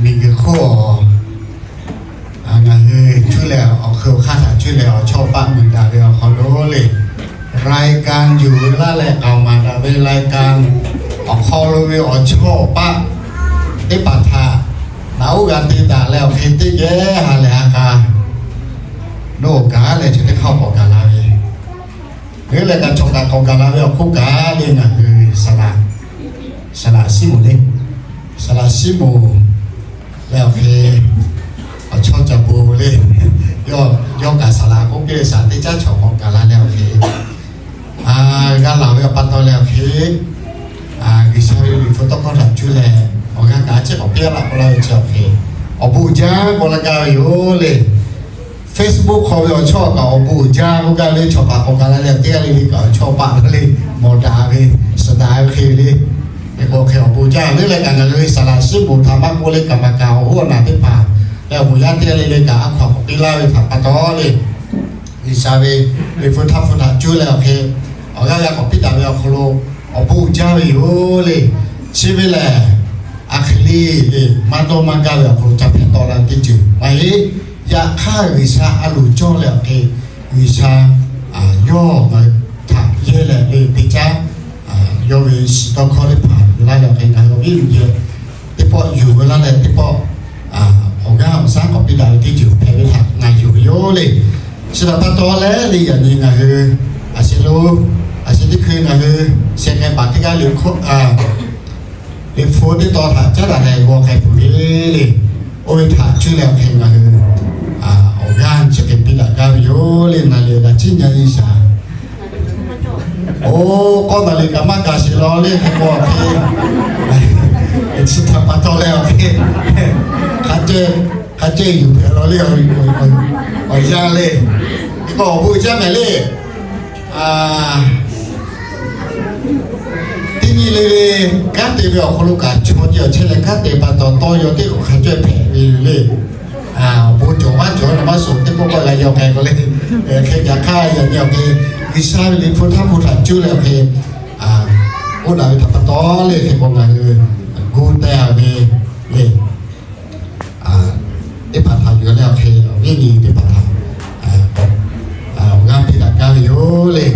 Miˬguiˬ hk'oˆ, ngaˬ hui cuˇ leh awˬ hk'eun awˬ hk'aˇ htaꞈ cuˇ leh awˬ chawˇ paˆ mui daꞈ ve awˬ hk'aw lo le, รายการ yuˬ laˇ leh k'aoˍ maˍ daꞈ ve รายการ awˬ hk'aw lo ve awˬ chawˇ paˆ teˇ hpaˍ htaꞈ naꞈ uˉ g'a te daꞈ leh awˬ hk'e teˇ geh ha lehˬ ha k'a, nawˬ kaꞈ leh chi teˇ hk'aˇ k'awꞈ gaˬ la ve, ngaˬ hui leh kaꞈ chaw kaꞈ k'awꞈ gaˬ la ve awˬ hk'oˆ kaꞈ le, ngaˬ hui saˍ laꞈ, saˍ laꞈ Siˉmonˍ le, saˍ laꞈ Siˉmonˍ leh awˬ hk'e, awˬ chawˇ ca bon le, yawˇ kaꞈ saˍ laꞈ k'oˆ piˇ leh saˍ laꞈ teˇ caˉ chaw k'awꞈ gaˬ la leh awˬ hk'e, g'a laˬ ve awˬ pa taw leh awˬ hk'e, G'uiˬsha ve Liꞈ hpu tawˇ hkawˇ htaꞈ cuˇ leh awˬ g'aˇ kaꞈ a ciˉ k'awꞈ piˇ laˇ k'oˆ laˇ ve chi awˬ hk'e, awˬ bon uiˍ jaˇ k'oˆ laˇ gaˇ ve yoˬ le. Facebook hk'aw ve awˬ chawˇ kaꞈ awˬ bon uiˍ jaˇ k'oˆ gaˇ ve, chaw kaꞈ k'awꞈ gaˬ la leh awˬ teˇ g'aˇ le le kaꞈ awˬ chawˇ paˆ le, mawˬ daꞈ ve, suhˍ daꞈ ve hk'e le, e k'o hk'e awˬ bon jaˇ le. Leh kaꞈ ngaˬ hui saˍ laꞈ Siˉmonˍ htaꞈ maˇ k'oˆ le, kaꞈ maˍ kaꞈ awˬ hoˉ awˬ naˬ teˇ hpaˍ leh awˬ bon yaˇ teˇ g'aˇ le le kaꞈ a hkaw-anˬ k'awꞈ piˇ laˇ ve htaꞈ pa taw le, G'uiˬsha ve Liꞈ hpu htaˇ hpu htaꞈ cuˇ leh awˬ hk'e, awˬ g'aˇ g'a k'awꞈ piˇ daꞈ ve awˬ hk'aw lo awˬ bon uiˍ jaˇ ve yoˬ le. Chi ve lehˬ, a hk'e le le maˇ dawˇ maˇ gaˇ ve awˬ hk'aw lo ca hpehꞈ tawˆ la teˇ ceuˬ maˇ heˆ. Yaꞈ hk'aˇ G'uiˬsha a loˍ cawˇ leh awˬ hk'e, G'uiˬsha yawˇ ngaˬ hui htaꞈ yehˇ leh le teˇ caˉ yawˇ ve shiˍ tawˇ hkawˇ teˇ hpaˍ yuˬ laˇ leh awˬ hk'e, ngaˬ hui awˬ viˉ awˬ nyi teˇ pawˆ yuˬ ve laˇ leh teˇ pawˆ awˬ g'aˇ awˬ shaˉ k'awꞈ piˇ daꞈ ve teˇ ceuˬ hpehꞈ ve htaꞈ ngaˬ yuˬ ve yoˬ le. Chi htaꞈ pa taw leh le, yaꞈ nyi ngaˬ hui a shu lo, a shu teˇ hkui ngaˬ hui sheh k'ai baˬ teˇ g'aˇ le hk'oˆ, Liꞈ hpu teˇ tawn htaꞈ caˉ daꞈ leh g'aw k'ai peuˬ ve le. Oˇ ve htaꞈ cuˇ leh awˬ hk'e ngaˬ hui awˬ g'aˇ chi hk'e piˇ daꞈ gaˇ ve yoˬ le. Naˍ liꞈ kaꞈ ciˉ nyi shaˍ. Oˇ, k'awˇ naˍ liꞈ kaꞈ maˇ gaˬ sheˍ law le, hk'e k'o awˬ hk'e, chi htaꞈ pa taw leh awˬ hk'e, hk'a ceh, hk'a ceh yuˬ hpehꞈ law le, awˬ yanˇ le. Hk'e k'o awˬ bon jaˇ mehˍ le. Teˇ nyi le le, kanˉ te ve awˬ hk'aw lo kaꞈ chaw ceh awˬ chehˇ leh kanˉ te pa taw tawˇ yaw teˇ hk'awꞈ hk'a cawehˇ hpehꞈ ve yoˬ le. Awˬ bon cawˬ maˇ cawˬ naˍ maˇ suh teˇ pawˆ k'awꞈ g'a yaw k'ai k'o le. Hk'e yaꞈ hk'aˇ yaꞈ nyi awˬ hk'e, G'uiˬsha ve Liꞈ hpu htaˇ hpu htaꞈ cuˇ leh awˬ hk'e, oˇ daꞈ ve htaꞈ pa taw le, hk'e k'o ngaˬ hui gu teh ve le. Teˇ hpaˍ htaꞈ yuˬ leh awˬ hk'e, awˬ viˉ nyi teˇ hpaˍ htaꞈ awˬ g'aˇ piˇ daꞈ gaˇ ve yoˬ le.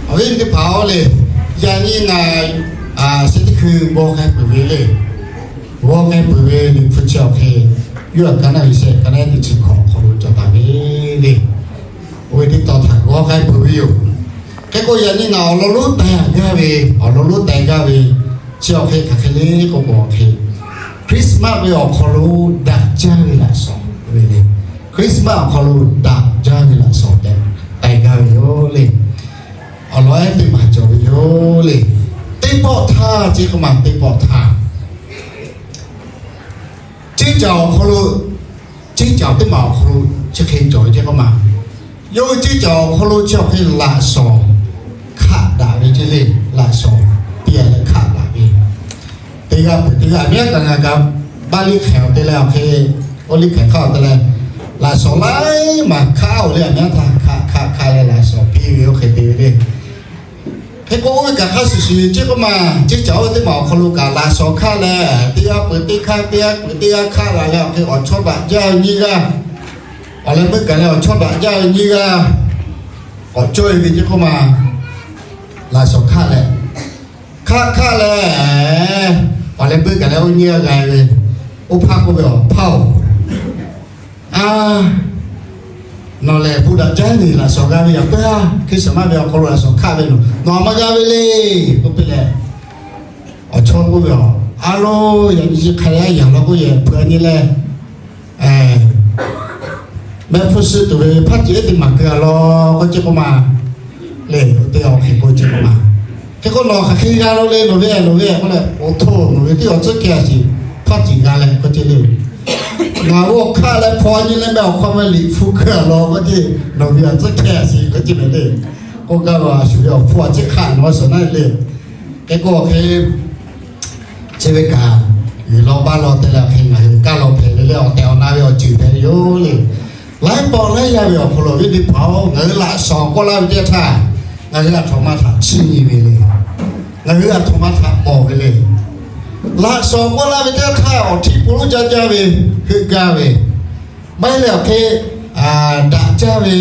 Awˬ viˉ nyi teˇ hpaˍ-oˬ le, yaꞈ nyi ngaˬ chi teˇ hkui g'aw k'ai peuˬ ve le. G'aw k'ai peuˬ ve Liꞈ hpu chi awˬ hk'e, yawˇ htaꞈ ka naˆ ve shehˆ ka naˆ teˇ chi hkawꞈ awˬ hk'aw lo cawˬ taˍ ve le. Oˇ ve teˇ tawn htaꞈ g'aw k'ai peuˬ ve yoˬ. Hk'e k'o yaꞈ nyi ngaˬ awˬ lawn lonˉ taiˍ gaˇ ve, awˬ lawn lonˉ taiˍ gaˇ ve chi awˬ hk'e hk'aˬ hk'e le k'oˆ k'o awˬ hk'e, Christmas ve awˬ hk'aw lo daꞈ jaˇ ve laꞈ shawnˍ ve le. Christmas awˬ hk'aw lo daꞈ jaˇ ve laꞈ shawnˍ tehꞈ taiˍ gaˇ ve yoˬ le. Awˬ lawn ehˉ teˇ maˬ cawˬ ve yoˬ le. Teˇ pawˆ htaˇ ceˇ k'oˆ ma, teˇ pawˆ htaˇ ceˇ caˬ awˬ hk'aw lo, ceˇ caˬ teˇ maˬ awˬ hk'aw lo chi hk'e cawˬ ve ceˇ k'oˆ ma. Yawˇ hui ceˇ caˬ awˬ hk'aw lo chi awˬ hk'e laꞈ shawnˍ hkaˆ daꞈ ve ceˇ le. Laꞈ shawnˍ teˇ g'aˇ leh hkaˆ daꞈ ve, teˇ g'aˇ peuˬ teˇ g'aˇ, miˉ kaꞈ ngaˬ kaꞈ baˆ liˇ hk'ehˍ awˬ te leh awˬ hk'e, oˇ liˇ hk'ehˍ hk'aˇ awˬ te leh, laꞈ shawnˍ laiˉ maˬ hkaˆ-oˬ le, aˬ miˉ htaˇ hkaˆ hkaˆ hkaˆ leh laꞈ shawnˍ piˇ ve oˇ hk'e te ve le. Hk'e k'o oˇ ve kaꞈ hk'a shuˍ shuˍ ceˇ k'oˆ ma, ceˇ caˬ oˇ ve teˇ maˬ awˬ hk'aw lo kaꞈ laꞈ shawnˍ hkaˆ leh, teˇ g'aˇ peuˬ teˇ hkaˆ, teˇ g'aˇ peuˬ teˇ g'aˇ hkaˆ la leh awˬ hk'e awˬ chawˇ daꞈ jaˇ ve nyiˇ g'aˇ, awˬ leh meuˇ gaˬ leh awˬ chawˇ daꞈ jaˇ ve nyiˇ g'aˇ k'awꞈ cawˇ e ve ceˇ k'oˆ ma, laꞈ shawnˍ hkaˆ leh, hkaˆ hkaˆ leh, awˬ leh meuˇ gaˬ leh oˇ nyiˇ g'aˇ g'a ve, oˇ hpaˇ k'oˆ ve, Awˬ hpaˇ-oˬ, a, nawˬ lehˬ bon daꞈ jaˇ ve laꞈ shawnˍ g'a ve yaꞈ peuˬ-a, Christmas ve awˬ hk'aw lo laꞈ shawnˍ hkaˆ ve nawˬ, nawˬ a maˇ g'a ve le k'oˆ piˇ leh, awˬ chawˇ k'oˆ ve, A lo, yaꞈ nyi chi hk'a leh a yanˍ law k'oˆ yehˬ hpu a nyi leh mehˆ hpfuhˇ suh tuˬ ve hpaˇ ceˬ ehˉ teˇ maˬ keu a law k'oˆ ceˇ k'oˆ ma le. Oˇ teˇ g'aˇ awˬ hk'e k'oˆ ceˇ k'oˆ ma. Hk'e k'o nawˬ hk'aˬ hk'e g'a lo le, nawˬ ve nawˬ ve k'oˆ leh, Oˇ htoˇ, nawˬ ve teˇ awˬ tcuhˉ hkeh a sheˍ, hpaˇ ceˬ g'a leh k'oˆ ceˇ le. Ngaˬ g'aw hkaˆ leh hpaw nyi leh mehˆ awˬ hk'aw meh Liꞈ hpu keu a law k'oˆ ceˇ, nawˬ ve awˬ tcuhˉ hkeh a sheˍ k'oˆ ceˇ mehˍ le. K'oˆ gaˇ ve a shu ve awˬ hpfuhˇ a ciˉ hk'aˆ nawˬ a shawˍ naˆ le. Hk'e k'o awˬ hk'e chi ve kaꞈ, yuˬ law baˇ law te leh awˬ hk'e ngaˬ hui kaˇ law hpehꞈ ve le, awˬ tehˬ awˬ na ve awˬ ceuˬ hpehꞈ ve yoˬ le. Laiˉ pawˆ laiˉ yaˇ ve awˬ hk'aw lo awˬ viˉ teˇ hpaˍ-oˬ, ngaˬ hui laꞈ shawnˍ k'awꞈ laˇ ve teˇ htaˇ, ngaˬ hui aˬ htoꞈ ma htaꞈ chiˇ nyi ve le. Ngaˬ hui aˬ htoꞈ ma htaꞈ mawˬ ve le. Laꞈ shawnˍ k'oˆ laˇ ve teˇ htaˇ, awˬ htiˇ po lonˉ jaˇ jaˇ ve heuˆ gaˇ ve, maˇ heˆ leh awˬ hk'e daꞈ jaˇ ve,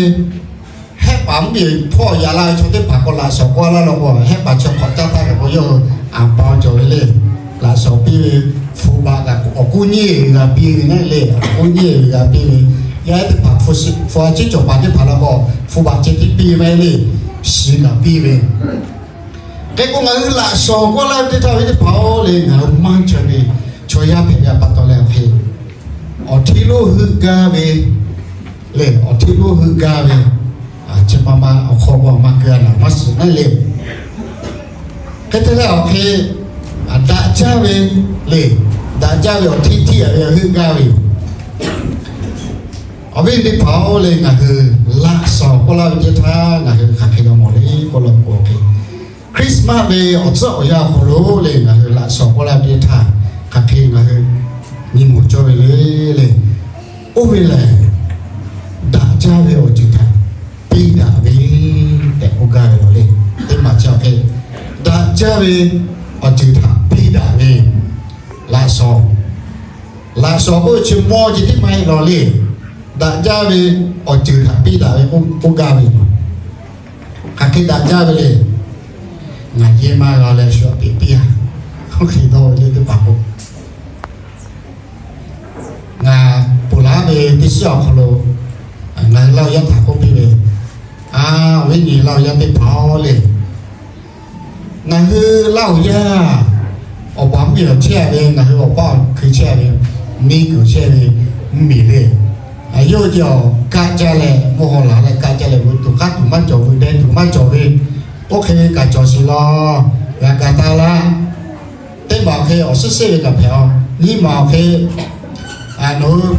hehˆ paˍ mvuhˇ miˬ hpawˇ yaꞈ la ve chaw teˇ hpaˍ k'o, laꞈ shawnˍ k'oˆ laˇ law k'o, hehˆ paˍ chi hk'awꞈ caˇ htaˇ kaꞈ k'o, yawˇ hui anˍ pa cawˬ ve le. Laꞈ shawnˍ piˇ ve, hpu baꞈ kaꞈ awˬ kuˉ nyiˇ g'a piˇ ve naˉ le, awˬ kuˉ nyiˇ g'a piˇ ve. Yaˇ ehˉ teˇ hpaˍ, hpu a ciˉ cawˬ paˍ teˇ hpaˍ la k'o, hpu baꞈ ceh tiˉ piˇ ve maˇ heˆ le, shiˍ kaꞈ piˇ ve. Hk'e k'o, ngaˬ hui laꞈ shawnˍ k'oˆ laˇ ve teˇ htaˇ ve teˇ hpaˍ-oˬ le, ngaˬ hui maˇ cawˬ ve chaw yaˇ hpehꞈ ve pa taw leh awˬ hk'e, awˬ htiˇ lonˉ heuˆ gaˇ ve le, awˬ htiˇ lonˉ heuˆ gaˇ ve, chi ma ma awˬ hk'aw k'o maˇ keu a naˍ maˇ shiˍ naˉ le. Hk'e te leh awˬ hk'e, daꞈ jaˇ ve le, daꞈ jaˇ ve awˬ htiˇ htiˇ a ve heuˆ gaˇ ve yoˬ. Awˬ viˉ teˇ hpaˍ-oˬ le, ngaˬ hui laꞈ shawnˍ k'oˆ laˇ ve teˇ htaˇ ngaˬ hui hk'aˬ hk'e g'a mawˬ le k'oˆ law k'o, Christmas ve awˬ tcuhˉ awˬ yanˇ awˬ hk'aw lo le, ngaˬ hui laꞈ shawnˍ k'oˆ laˇ ve teˇ htaˇ, hk'aˬ hk'e ngaˬ hui nyi mawˬ cawˇ ve le le. Oˇ ve lehˬ, daꞈ jaˇ ve awˬ ceuˬ htaꞈ piˇ daꞈ ve tehꞈ k'oˆ gaˇ ve law le. Teˇ maˬ chi awˬ hk'e, daꞈ jaˇ ve awˬ ceuˬ htaꞈ piˇ daꞈ ve laꞈ shawnˍ. Laꞈ shawnˍ k'oˆ ve chi mawˇ ceh tiˉ maˇ heˆ law le. Daꞈ jaˇ ve awˬ ceuˬ htaꞈ piˇ daꞈ ve k'oˆ gaˇ ve yoˬ. Hk'aˬ hk'e daꞈ jaˇ ve le. Ngaˬ yehˇ maˇ g'a leh shu aꞈ peꞈ piˇ a. Oˇ hk'e dawˇ ve le teˇ hpaˍ k'o, ngaˬ ponˬ laˬ ve teˇ shiˉ awˬ hk'aw lo ngaˬ hui Laˇ huˍ yaˇ htaꞈ k'oˆ piˇ ve, a, awˬ viˉ nyi Laˇ huˍ yaˇ teˇ hpaˍ-oˬ le, ngaˬ hui Laˇ huˍ yaˇ awˬ pa mvuhˇ miˬ awˬ chehˇ ve, ngaˬ hui awˬ pa awˬ hkui chehˇ ve, miˇ guiˬ chehˇ ve mvuhˇ miˬ le. Yawˇ hui kaˆ jaˇ leh, mvuhˇ haw laˬ leh kaˆ jaˇ leh, veuꞈ tuˬ k'aˉ tuˬ maˇ cawˬ, veuꞈ deh tuˬ maˇ cawˬ ve, oˇ hk'e ve kaꞈ cawˬ sheˍ law. G'a ga taˇ laˇ. Teˇ maˬ awˬ hk'e awˬ suhˉ shehˆ ve kaꞈ hpehꞈ-oˬ. Nyiˇ maˬ awˬ hk'e, nawˬ hui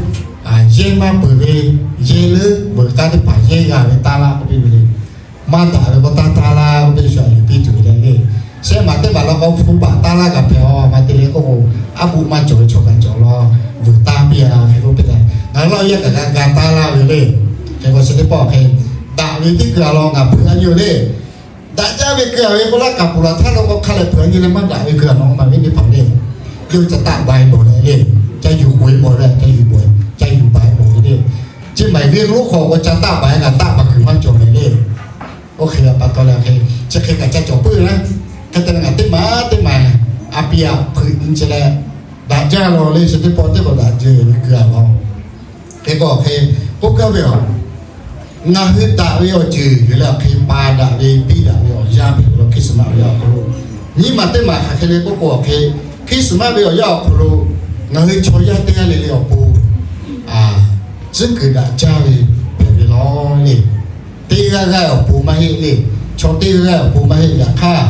yehˇ maˇ peuˬ ve, yehˇ leuˉ veuꞈ k'aˉ teˇ hpaˍ yehˇ g'a ve taˇ laˇ k'oˆ piˇ ve le. Maˇ daꞈ ve k'o taˇ taˇ laˇ k'oˆ piˇ shu aꞈ yuˬ piˇ tuˬ ve le. Shehˆ maˬ teˇ maˬ law k'o hpu baꞈ taˇ laˇ kaꞈ hpehꞈ-oˬ. Maˇ te leh k'oˆ k'o, aˉ buˆ maˇ cawˬ ve chaw kaꞈ cawˬ law, veuꞈ taˇ piˇ a hk'e k'oˆ piˇ leh, ngaˬ hui Laˇ huˍ yaˇ kaꞈ g'a ga taˇ laˇ ve le. Hk'e k'o chi teˇ pawˆ awˬ hk'e, daꞈ ve teˇ keu a law ngaˬ hpeuꞈ a nyi le. Daꞈ jaˇ ve keu a ve k'o, laˇ kaˍ puˍ laˬ htaˇ lo k'o hk'a lehˬ hpeuꞈ a nyi leh maˇ daꞈ ve keu a nawˬ maˬ ve teˇ hpaˍ le. Yawˇ ca taˆ ba e bawˬ leh le. Ca yuˬ k'oꞈ e bawˬ leh ca yuˬ bawˬ, ca yuˬ ba e bawˬ ve le. Chi maˬ ve lonˉ hk'aw k'o ca taˆ ba e kaꞈ taˆ ba kuiˬ maˇ cawˬ mehˍ le. Oˇ hk'e pa taw leh awˬ hk'e, chi hk'e kaꞈ ca cawˬ puiˉ ve naˉ. Hk'e te leh ngaˬ teˇ maˬ teˇ maˬ a piˇ a hpeuꞈ nyi chi leh, daꞈ jaˇ law le, chi teˇ pawˆ teˇ k'awꞈ daꞈ jaˇ ve keu a law. Hk'e k'o awˬ hk'e k'oˆ gaˇ ve a, ngaˬ hui daꞈ ve awˬ ceuˬ yoˬ leh awˬ hk'e pa daꞈ ve piˇ daꞈ ve awˬ yanˇ hpehꞈ ve law. Christmas ve awˬ hk'aw lo nyiˇ maˬ teˇ maˬ hk'aˬ hk'e le k'oˆ k'o awˬ hk'e, Christmas ve awˬ yanˇ awˬ hk'aw lo ngaˬ hui chaw yaˇ teˇ g'aˇ le le awˬ pon tcuhˉ kuiˬ daꞈ jaˇ ve hpehꞈ ve law le. Teˇ g'aˇ g'aˇ awˬ pon maˇ heˆ le. Chaw teˇ g'aˇ g'aˇ awˬ pon maˇ heˆ. Yaꞈ hk'aˇ,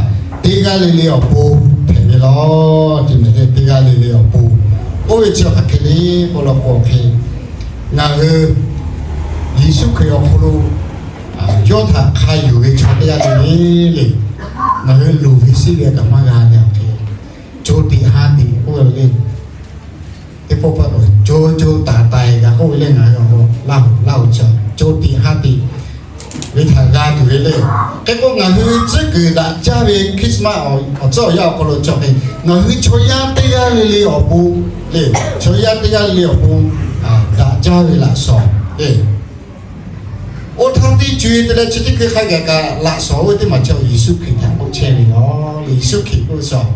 teˇ g'aˇ le le awˬ pon hpehꞈ ve law. Teˇ maˬ le teˇ g'aˇ le le awˬ pon. Oˇ ve chi hk'aˬ hk'e le k'oˆ law k'o awˬ hk'e, ngaˬ hui Yeˍsuˆ Hkriꞈ awˬ hk'aw lo yawˇ htaꞈ hk'a yonˍ ve chaw teˇ g'aˇ le le le, ngaˬ hui luˬ ve siˉ ve kaꞈ maˇ g'a leh awˬ hk'e, co tiꞈ ha tiꞈ k'oˆ ve le. Teˇ pawˆ pawˆ co co taiˍ taiˍ g'a k'oˆ ve le. Ngaˬ hui awˬ laˇ hoꞈ laˇ hoꞈ chi co tiꞈ ha tiꞈ ve htaꞈ g'a tuˬ ve le. Hk'e k'o ngaˬ hui tcuhˉ kuiˬ daꞈ jaˇ ve Christmas awˬ tcuhˉ awˬ yanˇ awˬ hk'aw lo chi hk'e, ngaˬ hui chaw yaˇ teˇ g'aˇ le le awˬ pon le, chaw yaˇ teˇ g'aˇ le le awˬ pon daꞈ jaˇ ve laꞈ shawnˍ le. Oˇ htaˇ teˇ co e te leh chi teˇ hkui hk'a gaˬ kaꞈ laꞈ shawnˍ oˇ ve teˇ maˬ chi Yeˍsuˆ Hkriꞈ htaꞈ k'oˆ chehˇ ve yoˬ le. Yeˍsuˆ Hkriꞈ k'oˆ ve chaw,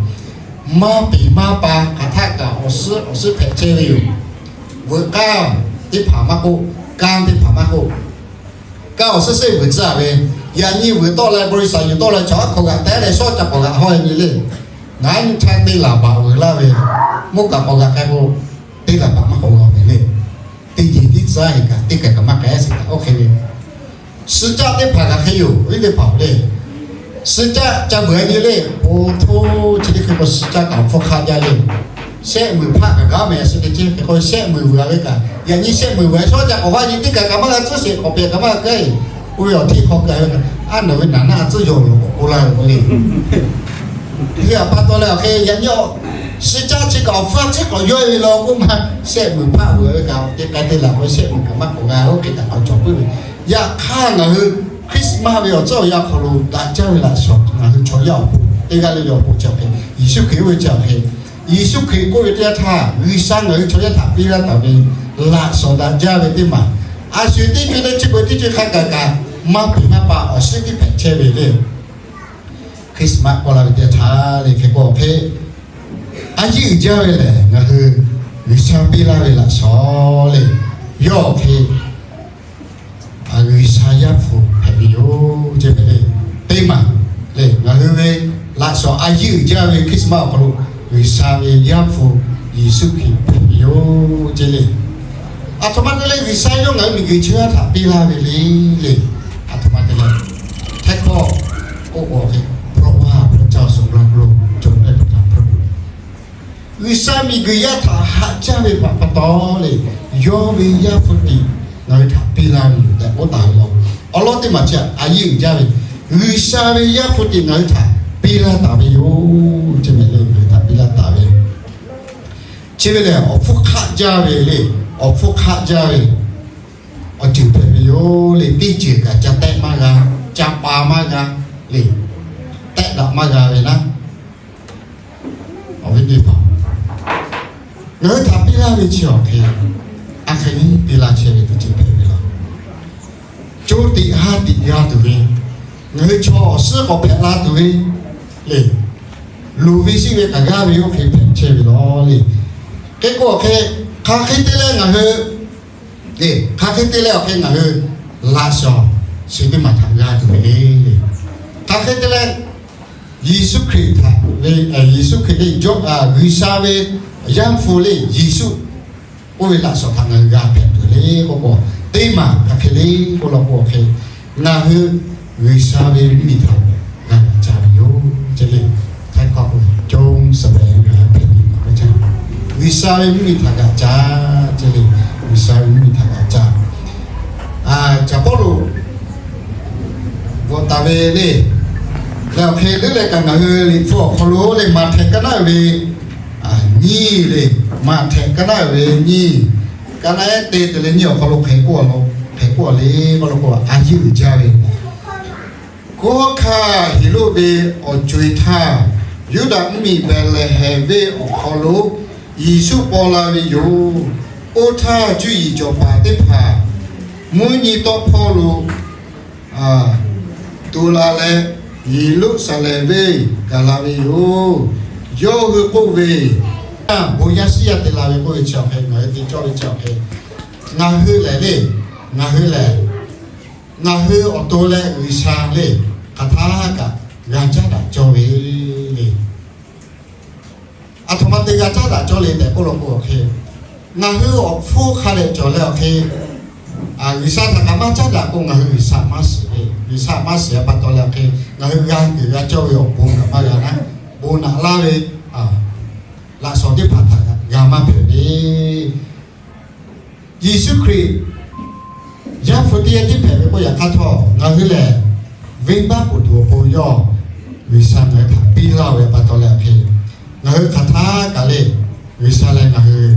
maˇ piˍ maˇ pa hk'aˬ htaˆ kaꞈ awˬ suhˉ awˬ suhˉ hpehꞈ chehˇ ve yoˬ. Veuꞈ k'aˇ teˇ hpaˍ maˇ k'oˆ, kanˇ teˇ hpaˍ maˇ k'oˆ, kanˇ awˬ suhˉ suhˉ veuꞈ tcuhˉ ve, yaꞈ nyi veuꞈ tawˆ leh bawˇ riˍ saˍ yuˬ tawˆ leh chaw aˉ hk'aw g'aꞈ tehˉ leh shawˉ ca k'awꞈ g'aꞈ hawˇ e nyi le. Ngaˬ nyi htaˇ teˇ laˬ baꞈ veuꞈ laˇ ve, mvuhˇ kaꞈ k'awꞈ g'aꞈ k'ai k'o, teˇ laˬ baꞈ maˇ k'awꞈ g'aꞈ ve le. Teˇ jeˬ tiˉ tcuhˉ e kaꞈ teˇ kaˬ kaꞈ maˇ k'ai a sheˍ kaꞈ oˇ hk'e ve Suh caˆ teˇ hpaˍ kaꞈ hk'e yoˬ, viˉ teˇ hpaˍ le. Suh caˆ ca veuꞈ a nyi le, po hto chi teˇ hkui k'o suh caˆ kaꞈ awˬ hpfuhˇ hk'aˆ jaˇ le. Shehˆ muiˬ hpaˆ kaꞈ gaˉ mehˍ suh teˇ cehˇ hk'e k'o shehˆ muiˬ veuꞈ a ve kaꞈ, yaꞈ nyi shehˆ muiˬ veuꞈ a shawˉ ca k'awꞈ haˆ nyi teˇ kaˬ kaꞈ maˇ g'a tcuhˉ sheˍ, k'awꞈ pehꞈ kaꞈ maˇ g'a k'ai. Oˇ ve awˬ htiˇ hk'aw keu a ve kaꞈ, a nawˬ ve naˍ naˆ a tcuhˉ yawˬ loˬ k'oˆ laˇ ve k'o le. Hk'e a pa taw leh awˬ hk'e yaꞈ nyi suh caˆ chi kaꞈ awˬ hpfuhˇ tcuhˉ k'awꞈ yawˇ e ve law k'oˆ ma, shehˆ muiˬ hpaˆ veuꞈ a ve kaꞈ teˇ k'ai teˇ laˬ k'o shehˆ muiˬ kaꞈ maˇ k'awꞈ g'a oˇ hk'e kaꞈ k'awꞈ cawˬ puiˉ ve. Yaꞈ hk'aˇ ngaˬ hui Christmas ve awˬ tcuhˉ awˬ yanˇ awˬ hk'aw lo daꞈ jaˇ ve laꞈ shawnˍ ngaˬ hui chaw yaˇ awˬ pon teˇ g'aˇ le le awˬ pon chi awˬ hk'e, Yeˍsuˆ Hkriꞈ oˇ ve chi awˬ hk'e Yeˍsuˆ Hkriꞈ k'oˆ ve teˇ yanˇ htaˇ, G'uiˬsha ngaˬ hui chaw yaˇ htaꞈ piˇ laˇ taˍ ve laꞈ shawnˍ daꞈ jaˇ ve teˇ maˬ, a shu teˇ co teˇ chi beuꞈ teˇ co hk'a gaˬ kaꞈ maˇ peuˬ maˇ pa awˬ suhˉ tiˉ hpehꞈ chehˇ ve le. Christmas k'oˆ laˇ ve teˇ yanˇ htaˇ le hk'e k'o hk'e, a yiˇ uiˍ jaˇ ve lehˬ ngaˬ hui G'uiˬsha piˇ laˇ ve laꞈ shawnˍ le. Yawˇ hk'e G'uiˬsha Yaˇ hpu hpehꞈ ve yoˬ ce mehˍ le. Teˇ maˬ le, ngaˬ hui ve laꞈ shawnˍ a yiˇ uiˍ jaˇ ve Christmas awˬ hk'aw lo G'uiˬsha ve Yaˇ hpu Yeˍsuˆ Hkriꞈ hpehꞈ ve yoˬ ce le. Aˬ htoꞈ ma te leh G'uiˬsha yawˇ ngaˬ hui miˬguiˬ chaw yaˇ htaꞈ piˇ laˇ ve le le. Aˬ htoꞈ ma te leh, hteˇ hkawˇ k'oˆ k'o hk'e, เพราะว่าพระเจ้าทรงรักโลก จนได้ประทานพระบุตร G'uiˬsha miˬguiˬ yaˇ htaꞈ haꞈ jaˇ ve pa pa taw le, yawˇ ve Yaˇ hpu tiꞈ ngaˬ hui htaꞈ piˇ laˇ ve yoˬ tehꞈ k'oˆ taˍ ve law. Awˬ lawn teˇ maˬ chi a yiˇ uiˍ jaˇ ve, G'uiˬsha ve Yaˇ hpu tiꞈ ngaˬ hui htaꞈ piˇ laˇ taˍ ve yoˬ ce mehˍ le. Ngaˬ hui htaꞈ piˇ laˇ taˍ ve, chi ve lehˬ awˬ hpfuhˇ hk'aˆ jaˇ ve le. Awˬ hpfuhˇ hk'aˆ jaˇ ve awˬ ceuˬ hpehꞈ ve yoˬ le. Teˇ ceuˬ kaꞈ ca tehˆ maˇ g'a, ca pa maˇ g'a le. Tehˆ daꞈ maˇ g'a ve naˉ, awˬ viˉ teˇ hpaˍ, ngaˬ hui htaꞈ piˇ laˇ ve chi awˬ hk'e, a hk'e nyi piˇ laˇ chehˇ ve teˇ ceuˬ hpehꞈ ve law. Co tiꞈ ha tiꞈ g'a tuˬ ve, ngaˬ hui chaw awˬ suhˉ k'awꞈ hpehꞈ la tuˬ ve le. Luˬ ve shiˆ ve kaꞈ g'aˇ ve oˇ hk'e hpehꞈ chehˇ ve law le. Hk'e k'o awˬ hk'e, hk'aˬ hk'e te leh ngaˬ hui le, hk'aˬ hk'e te leh awˬ hk'e ngaˬ hui laꞈ shawnˍ chi teˇ maˬ htaꞈ g'a tuˬ ve le. Hk'aˬ hk'e te leh Yeˍsuˆ Hkriꞈ htaꞈ ve, Yeˍsuˆ Hkriꞈ le, G'uiˬsha ve Yaˇ hpu le Yeˍsuˆ, oˇ ve laꞈ shawnˍ htaꞈ ngaˬ hui g'a hpehꞈ tuˬ le k'oˆ k'o, teˇ maˬ hk'aˬ hk'e le k'oˆ law k'o hk'e, ngaˬ hui G'uiˬsha ve mvuhˇmiˬ htaꞈ g'a ca ve yoˬ ce le. Htaiˇ hkawˇ k'o, จงแสวงหาแผ่นดินของพระเจ้า G'uiˬsha ve mvuhˇmiˬ htaꞈ g'a ca ce le. G'uiˬsha ve mvuhˇmiˬ htaꞈ g'a ca. Caˍ Pawˇluꞈ bvuhꞈ taˍ ve le. Leh awˬ hk'e leuˉ leh kaꞈ ngaˬ hui Liꞈ hpu awˬ hk'aw lo le Maꞈhtehˍ ka naˉ uiˍ ve nyiˇ le, Maꞈhtehˍ ka naˉ uiˍ ve nyiˇ, ka naˉ ehˉ te te leh nyiˇ awˬ hk'aw lo hk'e k'oˆ a lo, hk'e k'oˆ a le k'oˆ law k'o, a yiˇ uiˍ jaˇ ve, Kawˇ hkaˇ Heˍroˆ ve awˬ co-e htaˇ, Yuˇdaꞈ mvuhˇmiˬ Behˍlehˍhehnˍ venˇ awˬ hk'aw lo Yeˍsuˆ paw la ve yoˬ. Oˇ htaˇ cuˇ yiˍ cawˬ paˍ teˇ hpaˍ mvuhˇ nyi tawˆ hpawˇ lo tu la leh, Yeˍruˆsaˍlehnˍ venˇ gaˬ la ve yoˬ. Yawˇ hui k'oˆ ve, Bon yaˇ shiˉ yaˇ te la ve k'oˆ ve chi awˬ hk'e, ngaˬ hui te cawˇ ve chi awˬ hk'e, ngaˬ hui lehˬ le, ngaˬ hui lehˬ, ngaˬ hui awˬ to leh G'uiˬsha le, hk'aˬ htaˇ kaꞈ g'a caˉ daꞈ cawˇ ve le. Aˬ htoꞈ ma te g'a caˉ daꞈ cawˇ le tehꞈ k'oˆ law k'o awˬ hk'e, ngaˬ hui awˬ hpfuhˇ hk'a dehꞈ cawˬ leh awˬ hk'e, G'uiˬsha htaꞈ kaꞈ maˇ caˉ daꞈ k'o, ngaˬ hui G'uiˬsha maˇ shiˍ ve, G'uiˬsha maˇ shiˍ pa taw leh awˬ hk'e, ngaˬ hui g'a kuiˬ g'a cawˇ ve awˬ bon kaꞈ maˇ g'a naˉ, bon naꞈ laˇ ve laꞈ shawnˍ teˇ hpaˍ htaꞈ kaꞈ g'a maˇ hpehꞈ ve. Yeˍsuˆ Hkriꞈ Yaˇ hpu teˇ g'aˇ tiˉ hpehꞈ ve k'oˆ yaꞈ hk'aˇ htawˇ, ngaˬ hui lehˬ venˇbaˆ k'oˍ tuˬ awˬ pon yawˇ G'uiˬsha ngaˬ hui htaꞈ piˇ laˇ ve pa taw leh awˬ hk'e, ngaˬ hui hk'aˬ htaˇ kaꞈ le, G'uiˬsha leh ngaˬ hui